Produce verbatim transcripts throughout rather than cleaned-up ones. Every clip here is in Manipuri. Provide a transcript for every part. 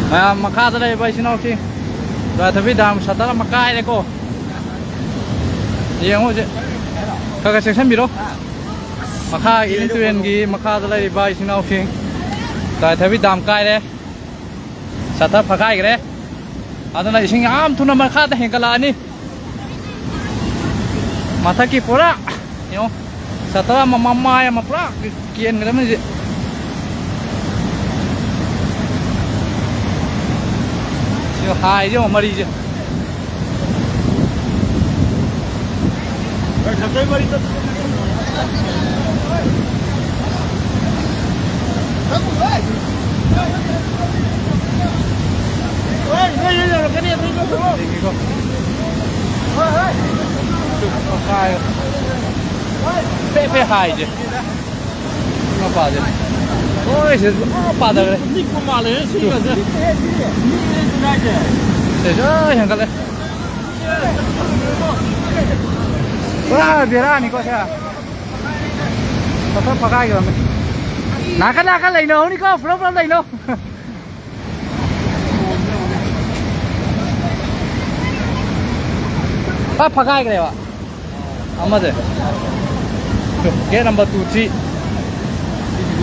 ꯃꯌꯥꯝ ꯃꯈꯥꯗ ꯂꯩꯔꯤꯕ ꯏꯆꯤꯟ ꯏꯅꯥꯎꯁꯤꯡ, ꯗꯨꯔꯥꯏꯊꯕꯤ ꯗꯥꯝ ꯁꯇꯔ ꯑꯃ ꯀꯥꯏꯔꯦꯀꯣ꯫ ꯌꯦꯡꯉꯨ ꯍꯧꯖꯤꯛ꯫ ꯈꯔ ꯈꯔ ꯆꯦꯛꯁꯤꯟꯕꯤꯔꯣ꯫ ꯃꯈꯥ ꯏꯂꯤꯟ ꯇꯨꯔꯦꯜꯒꯤ ꯃꯈꯥꯗ ꯂꯩꯔꯤꯕ ꯏꯆꯤꯟ ꯏꯅꯥꯎꯁꯤꯡ, ꯗꯨꯔꯥꯏꯊꯕꯤ ꯗꯥꯝ ꯀꯥꯏꯔꯦ꯫ ꯁꯇꯔ ꯐꯛꯀꯥꯏꯈ꯭ꯔꯦ꯫ ꯑꯗꯨꯅ ꯏꯁꯤꯡ ꯌꯥꯝ ꯊꯨꯅ ꯃꯈꯥꯗ ꯍꯦꯟꯒꯠꯂꯛꯑꯅꯤ꯫ ꯃꯊꯛꯀꯤ ꯄꯨꯔꯥ ꯌꯦꯡꯉꯣ, ꯁꯇꯔ ꯑꯃ ꯃꯃꯥꯏ ꯑꯃ ꯄꯨꯔꯥ ꯀꯦꯟꯈ꯭ꯔꯕꯅꯤ ꯍꯧꯖꯤꯛ꯫ ꯁꯤ ꯍꯥꯏꯁꯦ ꯌꯦꯡꯉꯣ, ꯃꯔꯤꯁꯦ꯫ ꯄꯦ ꯄꯦ ꯍꯥꯏꯁꯦ꯫ ꯃꯄꯥꯁꯦ꯫ ꯍꯣꯏ, ꯁꯤ ꯂꯣꯏ ꯄꯥꯊꯈ꯭ꯔꯦ꯫ ꯅꯤꯛꯄ ꯃꯥꯜꯂꯦ ꯁꯤꯒꯁꯦ꯫ ꯁꯤꯁꯨ ꯂꯣꯏ ꯍꯦꯟꯒꯠꯂꯦ꯫ ꯄꯨꯔꯥ ꯕꯦꯔꯥꯅꯤꯀꯣ ꯁꯦ꯫ ꯐꯖꯅ ꯐꯒꯥꯏꯈ꯭ꯔꯕꯅꯦ꯫ ꯅꯥꯀꯟ ꯅꯥꯀꯟ ꯂꯩꯅꯍꯧꯅꯤꯀꯣ, ꯄꯨꯂꯞ ꯄꯨꯂꯞ ꯂꯩꯅꯧ꯫ ꯐ ꯐꯒꯥꯏꯈ꯭ꯔꯦꯕ ꯑꯃꯁꯦ꯫ Gate number two, three꯫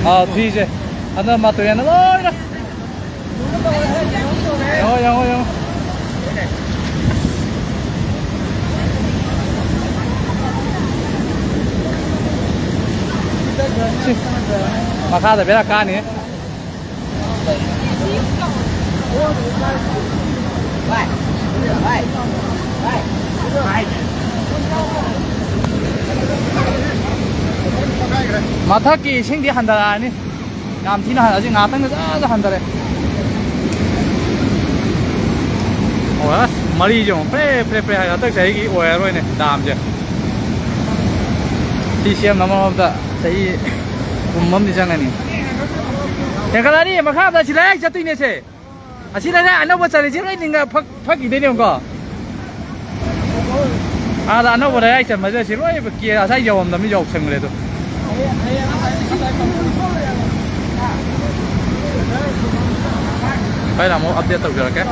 ꯑꯥ, three ꯁꯦ꯫ ꯍꯟꯗꯛ ꯃꯇꯨ ꯍꯦꯟꯅ ꯂꯣꯏꯅ꯫ ꯌꯦꯡꯉꯣ, ꯌꯦꯡꯉꯣ, ꯌꯦꯡꯉꯣ꯫ ꯁꯤ ꯃꯈꯥꯗ ꯕꯦꯔꯥ ꯀꯥꯅꯤ꯫ ꯃꯊꯛꯀꯤ ꯏꯁꯤꯡꯗꯤ ꯍꯟꯊꯔꯛꯑꯅꯤ꯫ ꯌꯥꯝ ꯊꯤꯅ ꯍꯟ-, ꯍꯧꯖꯤꯛ ꯉꯥꯏꯍꯥꯛꯇꯪꯗ ꯖꯔ ꯖꯔ ꯍꯟꯊꯔꯦ꯫ ꯑꯣ, ꯑꯁ, ꯃꯔꯤꯁꯦ ꯑꯃꯨꯛ ꯄ꯭ꯔꯦ ꯄ꯭ꯔꯦ ꯄ꯭ꯔꯦ ꯍꯥꯏ꯫ ꯍꯟꯗꯛ ꯆꯍꯤꯒꯤ ꯑꯣꯏꯔꯔꯣꯏꯅꯦ ꯗꯥꯝꯁꯦ꯫ ꯁꯤ ꯁꯦꯝꯅꯕ ꯍꯣꯠꯅꯕꯗ ꯆꯍꯤ ꯀꯨꯝ ꯑꯃꯗꯤ ꯆꯪꯉꯅꯤ꯫ ꯍꯦꯟꯒꯠꯂꯛꯑꯅꯤ, ꯃꯈꯥꯗ ꯁꯤ ꯂꯩꯔꯥꯏ ꯆꯠꯇꯣꯏꯅꯦ ꯁꯦ꯫ ꯑꯁꯤ ꯂꯩꯔꯥꯏ ꯑꯅꯧꯕ ꯆꯜꯂꯤꯁꯤ ꯂꯣꯏ ꯅꯤꯡꯒ ꯐꯛ-, ꯐꯛꯈꯤꯗꯣꯏꯅꯦꯕꯀꯣ꯫ ꯑꯥꯗ ꯑꯅꯧꯕ ꯂꯩꯔꯥꯏ ꯆꯟꯕꯁꯦ ꯑꯁꯤ ꯂꯣꯏ ꯀꯦ-, ꯉꯁꯥꯏ ꯌꯧꯔꯝꯗꯕꯅꯤ, ꯌꯧꯁꯟꯈ꯭ꯔꯦ ꯑꯗꯣ꯫ ꯍꯣꯔꯦꯟ ꯑꯃꯨꯛ ꯑꯞꯗꯦꯠ ꯇꯧꯖꯔꯛꯀꯦ꯫